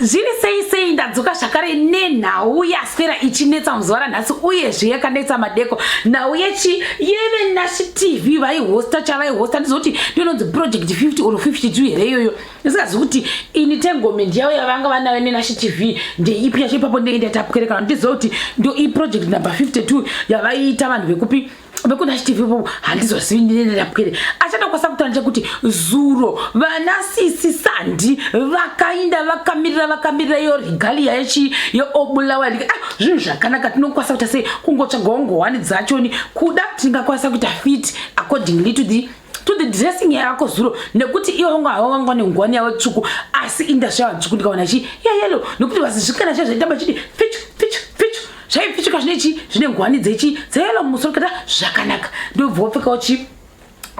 Zviri sei sei, ndadzoka zvakare nenhau yaswera ichinetsa muzuva ranhasi, uyezve yakanetsa madeko. Nhau yechi yeveNashi TV vaihosta chavaihosta, ndizoti ndinonzi Project 50 or 52 here iyoyo, ndisingazivi kuti ini tengomend yavo yavanga vanayo neNashi TV ndeipi yacho. Ipapo ndenge ndatapwerekana, ndiziva kuti ndo iproject number 52 yavaiita vanhu vekupi, vekuNashi TV ipopo, handizozivi. Ndinenge ndapwere achatokwanisa kutaura chekuti zuro vana sisi Sandi vakainda vakamirira vakamirira iyo regalia yechi yeobulawa. Ah, zvinhu zvakanaka, tinokwanisa kuita sei? Kungotsvagawo ngowani dzachoni kuda tingakwanisa kuita fit accordingly to the dressing yako zuro, nekuti ivo vanga havo vanga nenguwani yavo tsvuku, asi industry yavo tsvuku ndikaona chi yeyellow, nekuti vasizvikana cha zvaitamba chiti fichu fichu fichu, zvaipfichuka zvinechi zvine nguwani dzechi dzeyellow mumusoro kata zvakanaka. Ndobva wapfekawo chi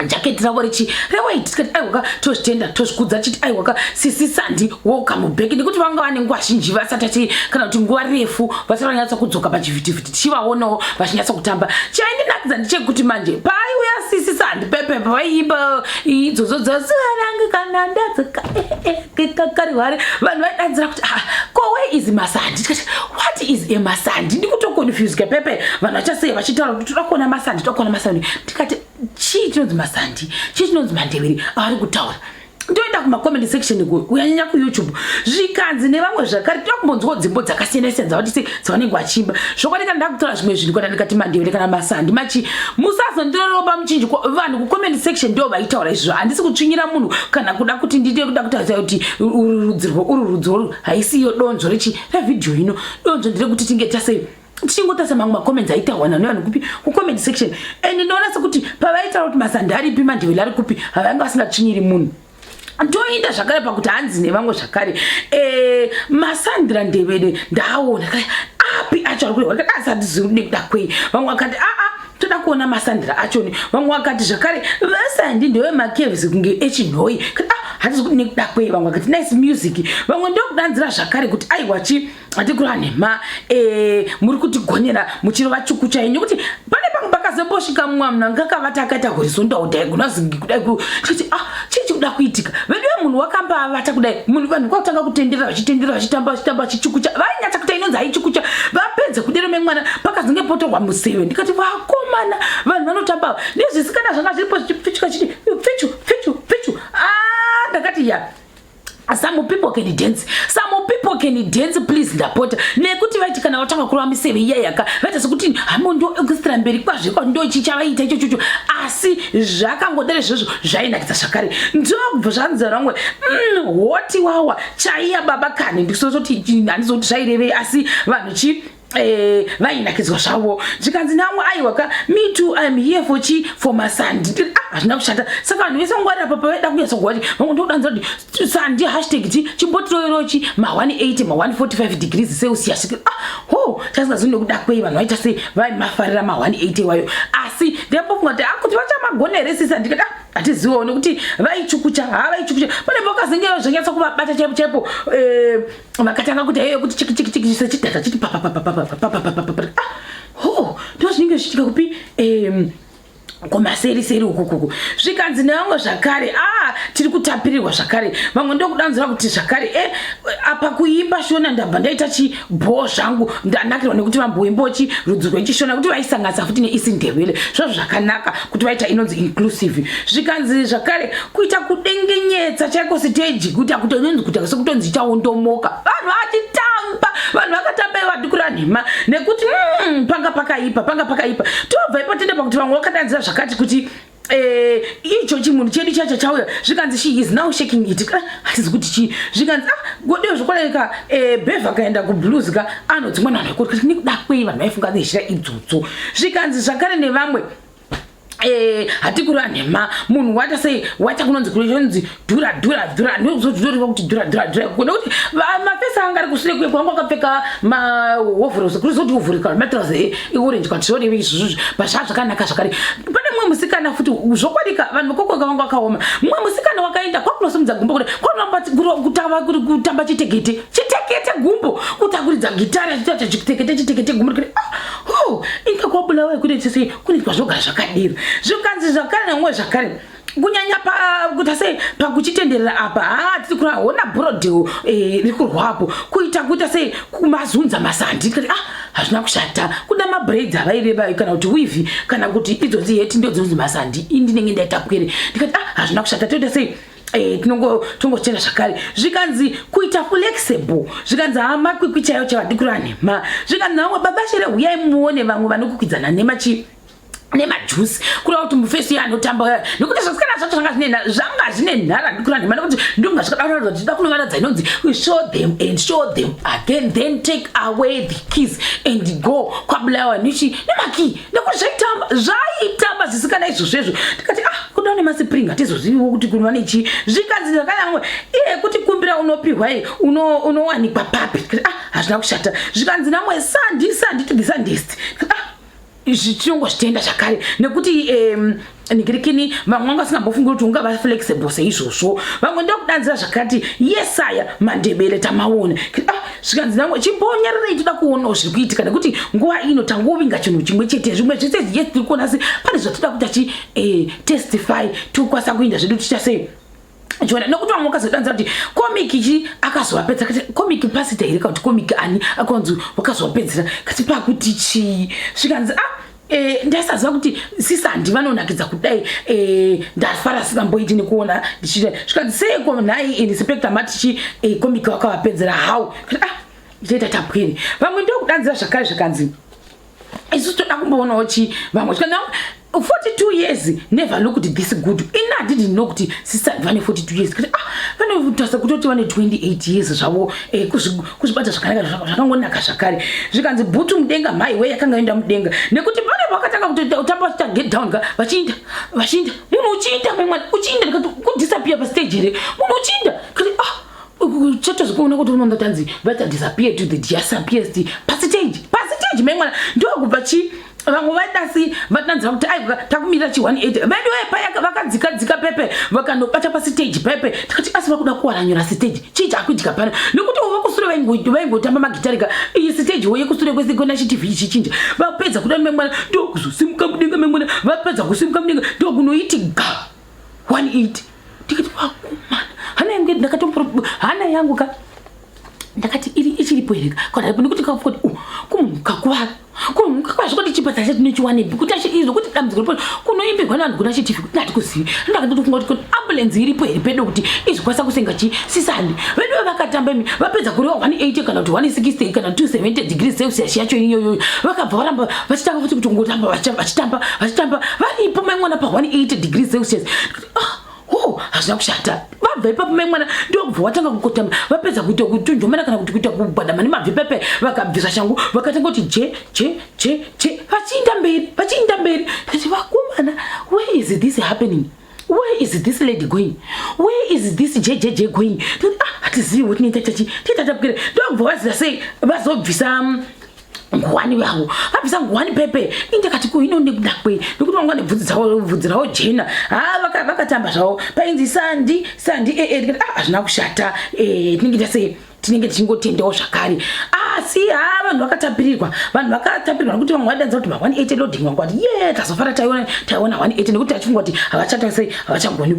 jaketi ravo rechi rewhite, tikati aiwaka, tozvitenda, tozvikudza, chiti aiwaka, sisi Sandi, welcome back, nekuti vanga vane nguva zhinji vasati ati kana kuti nguva refu vasati vanyatsa kudzoka pachivhitivhiti, tichivaonawo vachinyatsa kutamba. Chaindinakidza ndechekuti manje paiuya sisi Sandi pepe pavaiimba idzodzo dzazuva rangu kana ndadzoka kakarihware, vanhu vaidanzira kuti, "Ah, ko where is Masandi?" Tikati, "What is a Masandi?" Ndikutoconfuse pepe, vanhu vachasei vachitaura kuti toda kuona Masandi, toda kuona Masandi. Tikati, chii chinonzi Masandi? Chii chinonzi Mandevere avari kutaura? Ndoenda kumacomment section, kuyanyanya kuYouTube, zvikanzi nevamwe zvakare toda kumbonzwawo dzimbo dzakasiyana siyana dzavati sei dzavanenge vachiimba. Zvokwadi kana ndakutora zvimwe zvinhu, kana ndikati Mandevere kana Masandi machi, musazondiroropa muchinji. Vanhu kucomment section ndo vaitaura izvozvo. Handisi kutsvinyira munhu kana kuda kuti ndite kuda kutaura kuti uru rudzi rwo, uru rudzi rwo, haisiyo donzvo rechi revhidhiyo ino. Donzvo nderekuti tinge tasei tichingotarisa mamwe macomments aitaurwa nevanhu kupi, kucomment section, and ndinoona sekuti pavaitaura kuti Masandi aripi, Mandevele ari kupi, havanga vasingatsvinyiri munhu. Toenda zvakare pakuti hanzi nevamwe zvakare, Masandira Ndevere ndaaona api acho ari kurehwa? Asati nekuda kwei? Vamwe vakati, aa, toda kuona Masandira achoni. Vamwe vakati zvakare Vasandi ndevemacaves kunge echinhoi. Hatisi kuti nekuda kwei. Vamwe vakati nice music. Vamwe ndokudanzira zvakare kuti aiwa, chi hatikura nhema, muri kutigonera muchirova chukucha yenyu, nekuti pane pamwe pakazombosvika mumwe munhu anga akavata akaita horizontal diagonal kudai, titi, "Ah, chii chikuda kuitika vedu?" Munhu wakamba avata kudai, munhu vanhu kwakutanga kutenderera, vachitenderera, vachitamba, vachitamba, vachichukucha, vainyatsa kuita inonzi aichukucha. Vapedza kudero memwana pakazonge potorwa museve. Ndikati, vakomana, vanhu vanotamba nezvisikana zvanga zviripo zvichipfichuka chiti pfichu pfichu pfichu. Ah, ndakati ya, some people can dance, some people can dance, please, ndapota. Nekuti vaiti kana vatanga kurova miseve iya yaka vaita sekuti hamo ndo orchestra mberi kwazvo ndo chichavaita ichochocho, asi zvakangodere izvozvo zvainakidza zvakare. Ndobva zvanzi vamwe, hoti wawa chaiya baba kani." Ndisototi handizoti zvairevei, asi vanhu chi vainakidzwa zvavo. Zvikanzi namwe, aiwaka, me too, I'm here for chi for Masandi. Ah, hazvina kushata. Saka vanhu vese ngwarira papa vaida kunyatsokuwa kuti vamwe ndokudanza kuti Sandi hashtag chi chimbotiroverochi ma180, ma145 degrees Celsius. Ah, ho, chasingazivi nekuda kwei vanhu vaita sei vaimafarira ma180 wayo, asi ndiyambofunga kuti, ah, kuti vachamagona here sisi? Handikati, ah, hatizivawo, nekuti vaichukucha, ha, vaichukucha. Pane pakazenge zvanyatsa kuvabata chaipo chaipo, vakatanga kuti heyo kuti chiki chiki chiki sechidhata chiti papapapapapapapapapa. Ah, ho, ndo zvinenge zvichiitika kupi, kumaseri seri ukukuku. Zvikanzi nevamwe zvakare, a, tiri kutapirirwa zvakare. Vamwe ndokudanzira kuti zvakare, apa kuimba Shona ndabva ndaita chibhoo zvangu, ndanakirwa nekuti vamboimbawo chi rudzi rwechishona, kuti vaisanganisa futi neisiNdebele, zvazvo zvakanaka kuti vaita inonzi inclusive. Zvikanzi zvakare kuita kudengenyetsa chaiko siteji, kuita kuti inonzi kuita sekutonzi ichaondomoka, vanhu vachitamba, vanhu vakatamba ivadikura nhema, nekuti panga pakaipa, panga pakaipa. Tobva ipo tende pakuti vamwe vakadanzira zvakati kuti, icho chimunhu chedu chacho chauya. Zvikanzi, "She is now shaking it." Ah, hatizi kuti chii. Zvikanzi, ah, godewo zvokwadaika, bhevha kaenda kublues ka anodzimwa navanhu vekuti nekuda kwei vanhu vaifunga nezhira idzodzo. Zvikanzi zvakare nevamwe, hatikura nhema, munhu waita sei, waita kunonzi kunonzi dhura dhura dhura, ndozodoreva kuti dhura dhura dhura, nekuti mafesi anga ari kusure kuye kwanga akapfeka mahovhorosi, kurizoti hovhoro matrouse eorange, kana zvoreve izvozvo pazvaa zvakanaka zvakare. Pane mumwe musikana futi, zvokwadika vanhu vekokoka vanga vakaoma. Mumwe musikana wakaenda kwakunosimudza gumbo kudai, kwanoramba kutamba chitekete chitekete gumbo, kutakuridza gitari achiita chitekete chitekete gumbo. Ah, oh, inga kwabulawayo kune sei kunoitwa zvogara zvakadiro. Zvikanzi zvakare nemumwe zvakare, Kunyanya pakuita sei, pakuchitenderera apa, haa, tiri kura hona bhurodheo riri kurwapo, kuita sei, kumazunza masandi. Tikati, "Ah, hazvina kushata." Kuda mabraids avaireva, kana kuti weave, kana kuti idzodzi heti, ndo dzinonzi masandi. Indinenge ndaita pwere. Ndikati, "Ah, hazvina kushata." Toita sei, tinongotenda zvakare. Zvikanzi kuita flexible, zvikanzi hamakwikwi chaiyo chavadikura nhema. Zvikanzi vamwe, "Baba Shere, huyai muone vamwe vanokukwidzana nemachi nemajusi." Kureva kuti mufesi anotamba, nekuti zvasikana zvacho zvanga zvine nhara, ndikura nhema, nekuti ndonga zvakadaratidza kuti tida kunovaradza inonzi "show them and show them again, then take away the keys and go kwabulawa nichi nemakey", nekuti zvaitamba, zvaitamba zvisikana izvozvezvo. Tikati, "Ah, kuda nemaspring hatizoziviwo kuti kunwa nechi." Zvikanzi zvakanamwe iye kuti, "Kumbira unopiwa, unowanikwa papi?" Tikati, "Ah, hazvina kushata." Zvikanzi namwe, "Sandi, sandi to the sandest." Ah, tinongozvitenda zvakare, nekuti nigirikini vamwe vanga vasingambofungi kuti ungava flexible seizvozvo. Vamwe ndokudanzira zvakati, "Yesaya Mandebele tamaona." Ah, zvikanzi namwe, "Chimbonyararei, toda kuonawo zviri kuitika, nekuti nguva ino tangovinga chinhu chimwe chete. Zvimwe zvese yes, tiri kuona, asi pane zvatoda kuti achi testify, tokwanisa kuinda zvedu ticha sei chiona." Nekuti vamwe vakazodanza kuti Comic chi akazovapedza, kati Comic Pastor here, kana kuti Comic ani akanzi wakazovapedzera, kati pakuti chii. Zvikanzi, "Ah, ndaisaziva kuti sisandi vanonakidza kudai. Ndafara singamboiti nekuona ndichita." Zvikanzi, "Seiko nhai, Inspector, matichi Comic wakavapedzera how?" Kati, "Ah, toita tapwere." Vamwe ndokudanzira zvakare, zvakanzi, "Isusu toda kumboonawo chi vamwe." Zvikanzi, "42 years never looked this good." Ini handidi know kuti sisandi vane 42 years. Kuti, ah, vanotasa kutoti vane 28 years zvavo, kuzvibata zvakanaka, zvakangonaka zvakare. Zvikanzi, "Bhutu mudenga, mhai we, yakanga enda mudenga, nekuti pane vakatanga kutamba vachiita get down ka, vachiinda, vachiinda, munhu uchiinda, maimwana uchiinda." Ndikati, "Kudisappear pastage here, munhu uchiinda?" Kati, "Ah, chatozokuona kuti unondotanzi vaita disappear to the disappears pastage, pastage, maimwana." Ndokubva chi vamwe vadasi vadanzira kuti, "Aiwa, takumirira chi 18 vedu." Paya vakadzika dzika pepe, vakanobata pastage pepe. Tikati, "Asi vakuda kuwaranyura stage? Chii chakuitika pano?" Nekuti vakusure vaingotamba magitarika, iyi stage wo yekusure kwese kona chitv ichichinja. Vapedza kuda, memwana, ndokuzosimuka mudenga. Memwana, vapedza kusimuka mudenga, ndokunoiti ga 18. Tikati, "Vakomana." Hana yangu, ndakatomboro hana yangu ka, ndakati, "Iri ichiripo here kana ipo?" Nekuti kafuti kumunhu kakuvara, kumunhu kakuvara zvekuti chipatara chatinochiwanepi kuti izvo, kuti dambudziko ripo kunoimbirwa nevanhu kuna chitivi, kuti ndati kuzivi. Ndakatofunga kuti ambulance iripo here pedo kuti izokwanisa kusenga chi sisandi vedu. Vakatamba imi, vapedza kureva 180 kana kuti 160 kana 270 degrees Celsius yacho iyoyo, vakabva varamba vachitanga futi kutongotamba, vachitamba, vachitamba varipo, maimwana, pa 180 degrees Celsius. Ah, oh, hazvina kushata. Vabva ipapo, maimwana, ndokubva watanga kukotama. Vapedza kuita kutunjomana kana kuti kuita kugwadama nemabvi pepe, vakabvisa shangu, vakatanga kuti je je je je, vachiinda mberi, vachiinda mberi. Ndikati, "Vakomana, where is this happening? Where is this lady going? Where is this jjj going?" Ndikati, "Ah, hatiziviwo tinoita chachi tiita tapwere." Ndokubva vaziva sei, vazobvisa nguwani yavo, vabvisa nguwani pepe. Indakati, "Ko ino nekuda kwei?" Nekuti vanga nebvudzi dzavo, bvudzi ravo jena. Ha, vakatamba zvavo, painzi sandi sandi ee. Tikati, "Ah, hazvina kushata." Tinenge tasei, tinenge tichingotendawo zvakare. Asi ha, vanhu vakatapirirwa, vanhu vakatapirirwa, nekuti vamwe vadanza kuti ma180 loading. Vangu vati, "Ye, tazofara taiona, taiona 180," nekuti tachifunga kuti havachata sei, havachagoni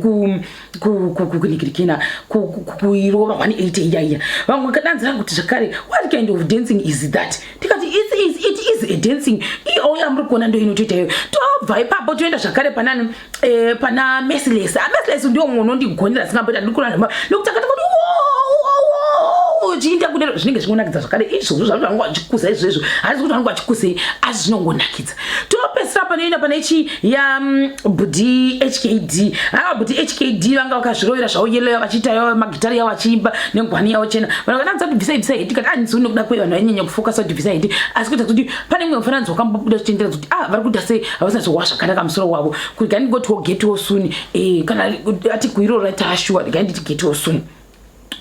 kunikirikina kuirova 180 iya iya. Vamwe vakadanzira kuti zvakare, "What kind of dancing is that?" Tikati, It is a dancing iyo yamuri kuona, ndo inotoita iyoyo." Tobva ipapo toenda zvakare panani, pana Merciless. Merciless ndio munhu unondigonera singamboita ndikura, nekuti akati kuti uchiinda kudero, zvinenge zvingonakidza zvakare izvozvo zvavo vanenge vachikuza izvozvo. Handisi kuti vanenge vachikusei, asi zvinongonakidza. Topedzisira panoenda pane chi yabhudhi HKD. Ava bhudhi HKD vanga vakazvirovera zvavo yellow, vachiita magitari yavo, vachiimba nengwani yavo chena. Vanhu vakananza kuti, "Bvisai, bvisai heti." Kati andisi nekuda kwei vanhu vainyanya kufokasa kuti bvisai heti, asi kuita kuti pane mumwe mufananidzo wakambobuda chitendera kuti, ah, vari kuita sei, havasinazowa zvakanaka musoro wavo, kuti gandingotiwo get well soon. Kana ati kuirora taashuwa, ganditi get well soon,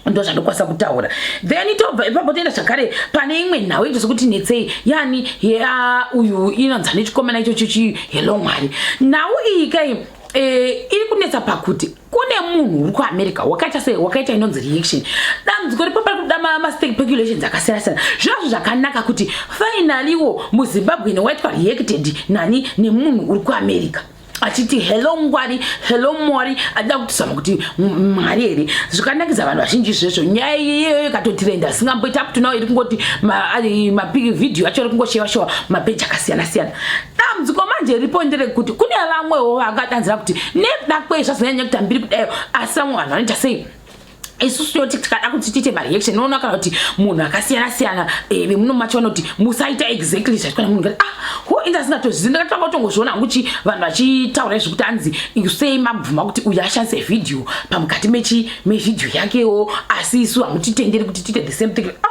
ndo zvandokwanisa kutaura. Then tobva ipapo toenda zvakare pane imwe nhau ito sekuti netsei yani ya uyu inonzi nechikomana ichocho chi Hello Mwari. Nhau iyi kai iri kunetsa pakuti kune munhu uri kuAmerica wakaita sei, wakaita inonzi reaction. Dambudziko ripo pari kuda maspeculations akasiyana siyana. Zvinazvo zvakanaka kuti finallywo muZimbabwe newaitwa reacted nani nemunhu uri kuAmerica. Achiti hello Ngwari, hello Mwari, achida kutizama kuti Mwari here. Zvikanakidza vanhu vazhinji zvezvo. Nyaya iyoyo ikatotirenda asingamboita up to now, iri kungoti mavhidhiyo acho ari kungoshewa shewa mapeji akasiyana siyana. Dambudziko manje ripo nderekuti kune vamwewo vakadanzira kuti nekuda kwei zvazonyanya kuita mbiri kudayo, asi vamwe vanhu vanoita sei? Isusu tinoti tikada kuti tiite mareaction, unoona kana kuti munhu akasiyana siyana, vemuno macho vanoti musaita exactly zvaitwa nemunhu. Ngati ah, ho inda asingatozvizi, ndakatanga kutongozviona hangu chi vanhu vachitaura izvi kuti hanzi sei mabvuma kuti uyu ashandise vhidhiyo pamukati mechi mevhidhiyo yakewo, asi isu hamutitenderi kuti tiite the same thing. Ah,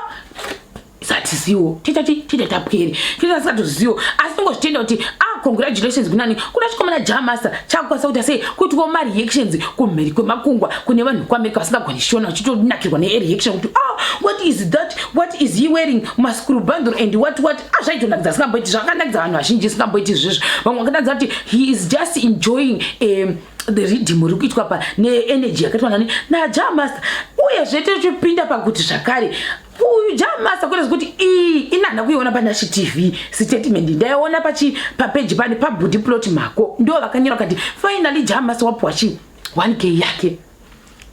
satisiwo titati tite tapwere tite asingatozviziwo, asi tingozvitenda kuti ah, congratulations kunani? Kuna chikomana Jah Master chakukwanisa kuita sei kuitwawo mareactions kumhiri kwemakungwa, kune vanhu kuAmerica vasingagoni Shona, vachitonakirwa nereaction kuti ah, what is that? What is he wearing? Mascrubandro and what what. Ah, zvaitonakidza asingamboiti, zvakanakidza vanhu vazhinji singamboiti izvizvo. Vamwe vakadanza kuti he is just enjoying the rhythm iri kuitwa pa neenergy yakaitwa nani? NaJah Master. Uyezve tichipinda pakuti zvakare uyu Jah Master, kwete zvekuti iyi inhanda kuiona paNashi TV statement, ndaiona pachi papeji pani paBhudi Plot Mako, ndo vakanyora vakati finally Jah Master wapuwa chi 1K yake,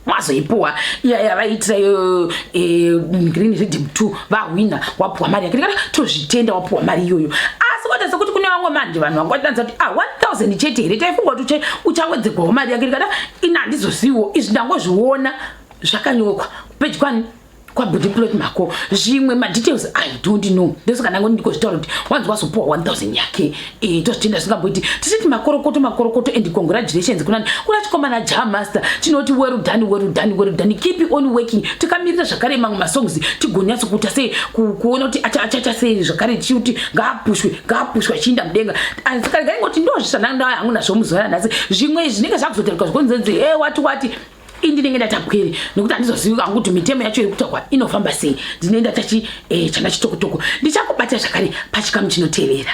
wazoipuwa iya yavaitira iyo Green Rhythm 2 vahwina, wapuwa mari yake. Ndikati tozvitenda, wapuwa mari iyoyo. Asi kwete sekuti kune vamwe manje vanhu vangatanza kuti ah, 1000 chete here? Taifunga kuti uchawedzegwawo mari yake. Ndikati ina handizoziviwo izvi, ndangozviona zvakanyorwa peji kwani kwaBhudi Plot Mako. Zvimwe madetails I don't know, ndosaka ndangoti ndikozvitaura kuti wanzi wazopuwa 1000 yake. Tozvitenda zvingamboiti tichiti makorokoto, makorokoto and congratulations kunani? Kuna chikomana Jah Master. Tinoti well done, well done, well done, keep on working. Tikamirira zvakare mamwe masongs, tigonyatsokuita sei kuona kuti achacha sei zvakare, tichikuti ngaapushwe, ngaapushwe achiinda mudenga. Asi kare kaingoti ndozvisana hangu nazvo muzuva ranhasi. Zvimwe zvinenge zvakuzotaurika zvikonzenzi e wati wati, indinenge ndatapwere nekuti handizozivi hangu kuti mitemo yacho iri kutaurwa inofamba sei. Ndinoenda tachi chana chitokotoko, ndichakubata zvakare pachikamu chinotevera.